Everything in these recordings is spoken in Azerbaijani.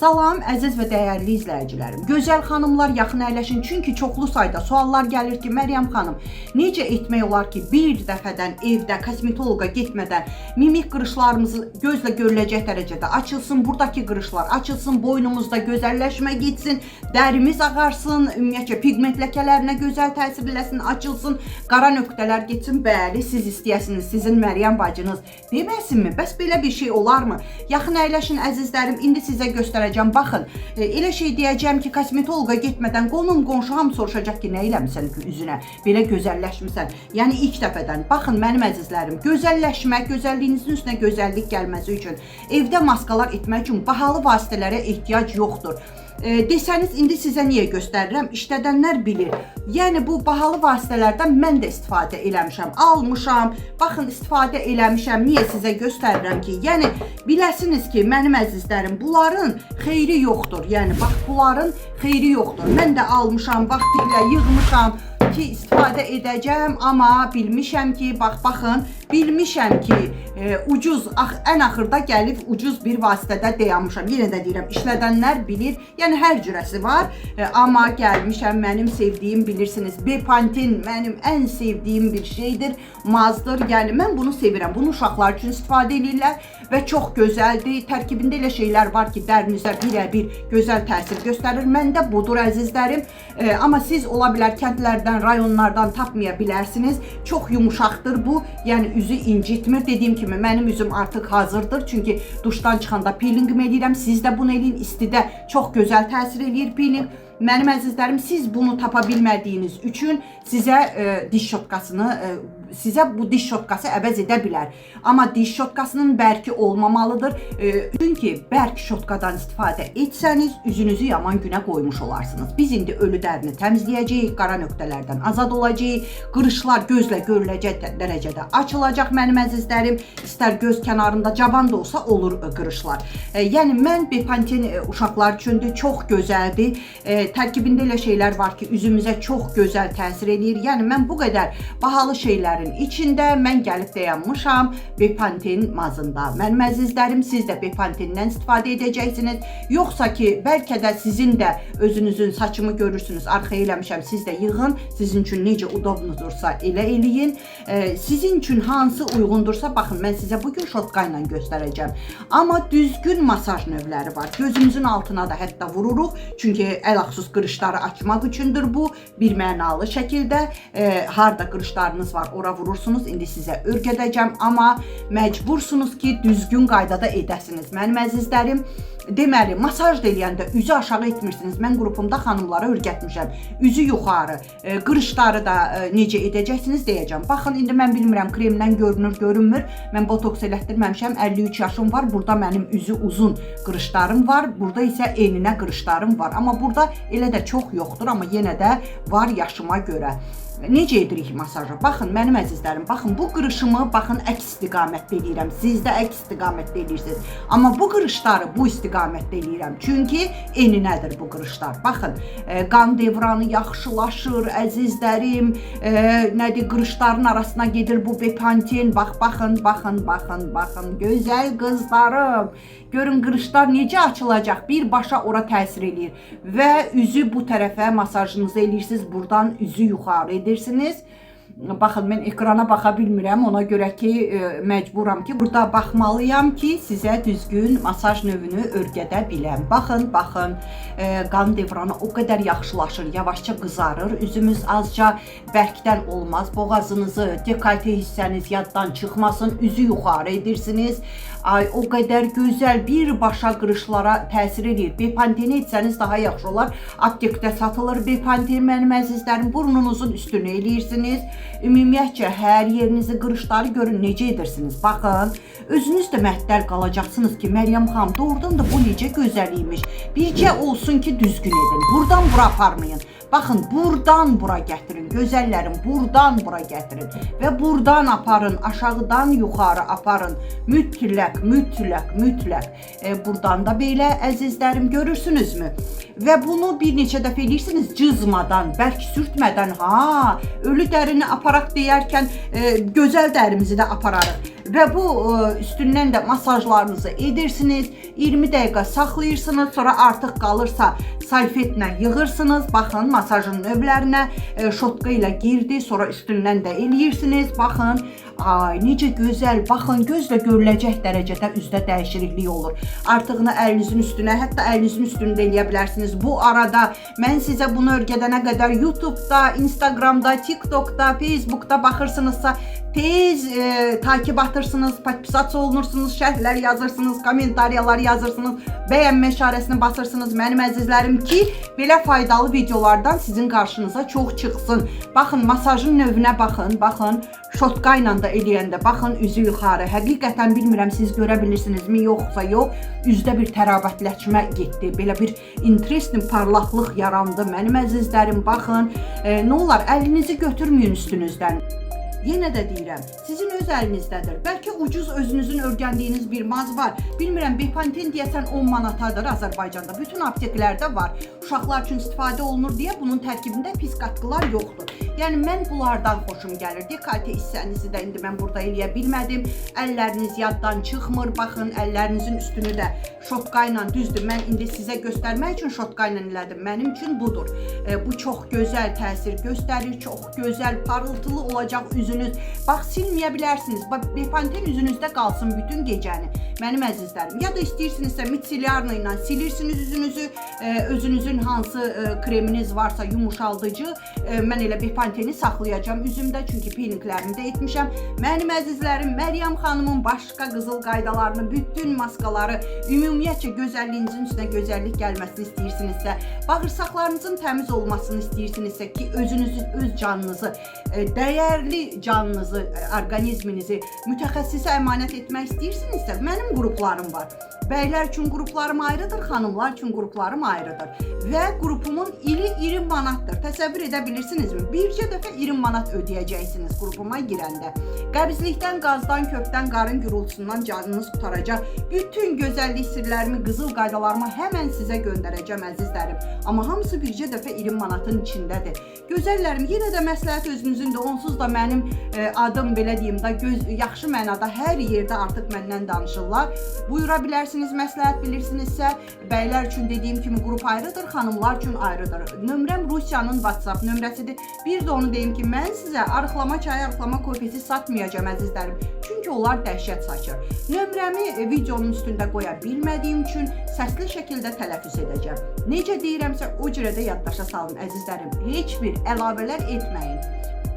Salam əziz və dəyərli izləyicilərim. Gözəl xanımlar, yaxın əyləşin, çünki çoxlu sayda suallar gəlir ki, Məryəm xanım, necə etmək olar ki, bir dəfədən evdə kosmetoloqa getmədən mimik qırışlarımızı gözlə görüləcək dərəcədə açılsın, buradakı qırışlar açılsın, boynumuzda gözəlləşmə getsin, dərimiz ağarsın, ümumiyyətcə pigment ləkələrinə gözəl təsir eləsin, açılsın, qara nöqtələr getsin. Bəli, siz istəyəsiniz, sizin Məryəm bacınız deməsinmi? Bəs belə bir şey olarmı? Yaxın əyləşin əzizlərim, indi sizə göstərəcəm. Baxın, elə şey deyəcəm ki, kosmetoloqa getmədən qonum, qonşu hamı soruşacaq ki, nə eləmisən ki üzünə, belə gözəlləşmisən. Yəni ilk dəfədən. Baxın mənim əzizlərim, gözəlləşmək, gözəlliyinizin üstünə gözəllik gəlməsi üçün evdə maskalar etmək üçün bahalı vasitələrə ehtiyac yoxdur. Desəniz indi sizə niyə göstərirəm? İşlədənlər bilir. Yəni bu bahalı vasitələrdən mən də istifadə eləmişəm, almışam. Baxın, istifadə eləmişəm. Niyə sizə göstərirəm ki, yəni biləsiniz ki, mənim əzizlərim, bunların xeyri yoxdur. Yəni bax, bunların xeyri yoxdur. Mən də almışam, vaxtilə yığmışam ki, istifadə edəcəm, amma bilmişəm ki, bax, baxın, bilmişəm ki, ucuz, ən axırda gəlib ucuz bir vasitədə dayanmışam. Yenə də deyirəm, işlədənlər bilir. Yəni hər cürəsi var. Amma gəlmişəm mənim sevdiyim, bilirsiniz, Bepanten mənim ən sevdiyim bir şeydir, mazdır. Yəni mən bunu sevirəm. Bunu uşaqlar üçün istifadə eləyirlər və çox gözəldir. Tərkibində elə şeylər var ki, dərinizə birəbir gözəl təsir göstərir. Məndə budur əzizlərim. Amma siz ola bilər kəndlərdən, rayonlardan tapmaya bilərsiniz. Çox yumuşaqdır bu. Yəni üzü incitmir. Dediyim kimi mənim üzüm artıq hazırdır. Çünki duşdan çıxanda peelingimi eləyirəm. Siz də bunu eləyin. İstidə çox gözəl təsir eləyir peeling. Mənim əzizlərim, siz bunu tapa bilmədiyiniz üçün sizə diş şotkasını sizə bu diş şotkası əvəz edə bilər. Amma diş şotkasının bərki olmamalıdır. Çünki bərk şotkadan istifadə etsəniz üzünüzü yaman günə qoymuş olarsınız. Biz indi ölü dərini təmizləyəcəyik, qara nöqtələrdən azad olacağıq, qırışlar gözlə görüləcək dərəcədə açılacaq mənim əzizlərim. İstər göz kənarında cavan da olsa olur qırışlar. Yəni mən Bepanten uşaqlar üçündür, çox gözəldir. Tərkibində elə şeylər var ki, üzümüzə çox gözəl təsir eləyir. Yəni mən bu qədər bahalı şeylərin içində mən gəlib dayanmışam Bepanten mazında. Mənim əzizlərim, siz də Bepantenden istifadə edəcəksiniz. Yoxsa ki, bəlkə də sizin də özünüzün saçımı görürsünüz, arxaya eləmişəm, siz də yığın. Sizin üçün necə udobnudursa elə eləyin. Sizin üçün hansı uyğundursa, baxın, mən sizə bugün şotka ilə göstərəcəm. Amma düzgün masaj növləri var. Gözümüzün altına da hətta vururuq. Çünki ələxsus qırışları açmaq üçündür bu. Bir mənalı şəkildə harda qırışlarınız var, ora vurursunuz. İndi sizə öyrədəcəm, amma məcbursunuz ki, düzgün qaydada edəsiniz. Mənim əzizlərim, deməli, masaj da eləyəndə üzü aşağı etmirsiniz. Mən qrupumda xanımlara öyrətmişəm. Üzü yuxarı, qırışları da necə edəcəksiniz deyəcəm. Baxın, indi mən bilmirəm kremdən görünür, görünmür. Mən botoks elətdirməmişəm. 53 yaşım var. Burada mənim üzü uzun qırışlarım var. Burada isə eninə qırışlarım var. Amma burada elə də çox yoxdur, amma yenə də var yaşıma görə. Necə edirik masajı? Baxın mənim əzizlərim, baxın bu qırışımı, baxın əks istiqamətdə eləyirəm. Siz də əks istiqamətdə eləyirsiniz. Amma bu qırışları bu istiqamətdə eləyirəm. Çünki eninədir bu qırışlar. Baxın, qan devranı yaxşılaşır əzizlərim. Nədir, qırışların arasına gedir bu Bepanten. Bax, baxın, baxın, baxın, baxın. Gözəl qızlarım. Görün qırışlar necə açılacaq. Birbaşa ora təsir eləyir və üzü bu tərəfə masajınızı eləyirsiniz. Buradan üzü yuxarı edirsiniz. Baxın, mən ekrana baxa bilmirəm, ona görə ki, məcburam ki, burada baxmalıyam ki, sizə düzgün masaj növünü öyrədə biləm. Baxın, baxın, qan devranı o qədər yaxşılaşır, yavaşca qızarır. Üzümüz azca bərkdən olmaz. Boğazınızı, dekolte hissəniz yaddan çıxmasın, üzü yuxarı edirsiniz. Ay, o qədər gözəl birbaşa qırışlara təsir eləyir. Bepanteni etsəniz daha yaxşı olar. Aptekdə satılır Bepanten mənim əzizlərim. Burnunuzun üstünə eləyirsiniz. Ümumiyyətcə hər yerinizi, qırışları görün necə edirsiniz. Baxın, özünüz də məhtəl qalacaqsınız ki, Məryəm xanım, doğrudan da bu necə gözəl imiş. Bircə olsun ki, düzgün edin. Buradan bura aparmayın. Baxın, buradan bura gətirin. Gözəllərim, buradan bura gətirin və buradan aparın, aşağıdan yuxarı aparın. Mütləq, mütləq, mütləq. Buradan da belə əzizlərim, görürsünüzmü? Və bunu bir neçə dəfə eləyirsiniz cızmadan, bərk sürtmədən. Ha, ölü dərini aparaq deyərkən gözəl dərimizi də apararıq. Və bu üstündən də masajlarınızı edirsiniz. 20 dəqiqə saxlayırsınız, sonra artıq qalırsa salfetlə yığırsınız. Baxın, masajın növlərinə şotka ilə girdi, sonra üstündən də eləyirsiniz. Baxın, ay necə gözəl, baxın, gözlə görüləcək dərəcədə üzdə dəyişiklik olur. Artığını əlinizin üstünə, hətta əlinizin üstündə eləyə bilərsiniz. Bu arada mən sizə bunu öyrədənə qədər YouTube-da, Instagram-da, TikTok-da, Facebook-da baxırsınızsa tez takip atırsınız, podpisatsiya olunursunuz, şərhlər yazırsınız, kommentariyalar yazırsınız, bəyənmə işarəsini basırsınız mənim əzizlərim ki, belə faydalı videolardan sizin qarşınıza çox çıxsın. Baxın, masajın növünə baxın, baxın, şotka ilə də eləyəndə baxın üzü yuxarı. Həqiqətən bilmirəm siz görə bilirsinizmi, yoxsa yox. Üzdə bir təravətləşmə getdi. Belə bir interesting parlaqlıq yarandı mənim əzizlərim. Baxın, nə olar əlinizi götürməyin üstünüzdən. Yenə də deyirəm, sizin öz əlinizdədir. Bəlkə ucuz özünüzün öyrəndiyiniz bir maz var. Bilmirəm, Bepanten deyəsən 10 manatadır Azərbaycanda. Bütün apteklərdə var. Uşaqlar üçün istifadə olunur deyə bunun tərkibində pis qatqılar yoxdur. Yəni mən bunlardan xoşum gəlir. Dekolte hissənizi də indi mən burada eləyə bilmədim. Əlləriniz yaddan çıxmır. Baxın, əllərinizin üstünü də şotka ilə düzdür. Mən indi sizə göstərmək üçün şotka ilə elədim. Mənim üçün budur. Bu çox gözəl təsir göstərir. Çox gözəl, parıltılı olacaq üzünüz. Bax, silməyə bilərsiniz. Bax, Bepanten üzünüzdə qalsın bütün gecəni. Mənim əzizlərim. Ya da istəyirsinizsə mitsilyarla ilə silirsiniz üzünüzü. Özünüzün hansı kreminiz varsa yumuşaldıcı. Mən elə Bepanteni saxlayacağam üzümdə, çünki peelinglərimi də etmişəm. Mənim əzizlərim, Məryəm xanımın başqa qızıl qaydalarını, bütün maskaları, ümumiyyətcə gözəlliyinizin üstünə gözəllik gəlməsini istəyirsinizsə, bağırsaqlarınızın təmiz olmasını istəyirsinizsə ki, özünüzü, öz canınızı, dəyərli canınızı, orqanizminizi mütəxəssisə əmanət etmək istəyirsinizsə, mənim qruplarım var. Bəylər üçün qruplarım ayrıdır, xanımlar üçün qruplarım ayrıdır. Və qrupumun ili 20 manatdır. Təsəvvür edə bilirsinizmi? Bircə dəfə 20 manat ödəyəcəksiniz qrupuma girəndə. Qəbizlikdən, qazdan, köpdən, qarın gurultusundan canınız qurtaracaq. Bütün gözəllik sirlərimi, qızıl qaydalarımı həmən sizə göndərəcəm əzizlərim. Amma hamısı bircə dəfə 20 manatın içindədir. Gözəllərim, yenə də məsləhət özünüzündür. Onsuz da mənim adım belə deyim də yaxşı mənada hər yerdə artıq məndən danışırlar. Buyura bilərsiniz, məsləhət bilirsinizsə, bəylər üçün dediyim kimi qrup ayrıdır, xanımlar üçün ayrıdır. Nömrəm Rusiyanın WhatsApp nömrəsidir. Bir də onu deyim ki, mən sizə arıqlama çayı, arıqlama kofesi satmayacağam əzizlərim. Çünki onlar dəhşət saçır. Nömrəmi videonun üstündə qoya bilmədiyim üçün səsli şəkildə tələffüz edəcəm. Necə deyirəmsə o cürə də yaddaşa salın əzizlərim. Heç bir əlavələr etməyin.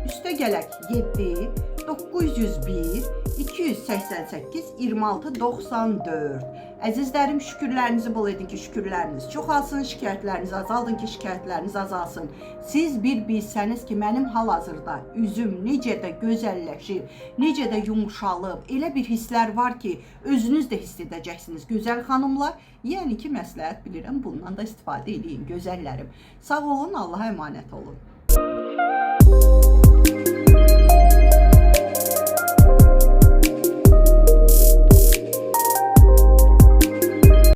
Üstə gələk 7 901 288 26 94. Əzizlərim, şükürlərinizi bol edin ki, şükürləriniz çoxalsın, şikayətlərinizi azaldın ki, şikayətləriniz azalsın. Siz bir bilsəniz ki, mənim hal-hazırda üzüm necə də gözəlləşib, necə də yumşalıb, elə bir hisslər var ki, özünüz də hiss edəcəksiniz gözəl xanımlar. Yəni ki, məsləhət bilirəm, bundan da istifadə eləyin gözəllərim. Sağ olun, Allaha əmanət olun.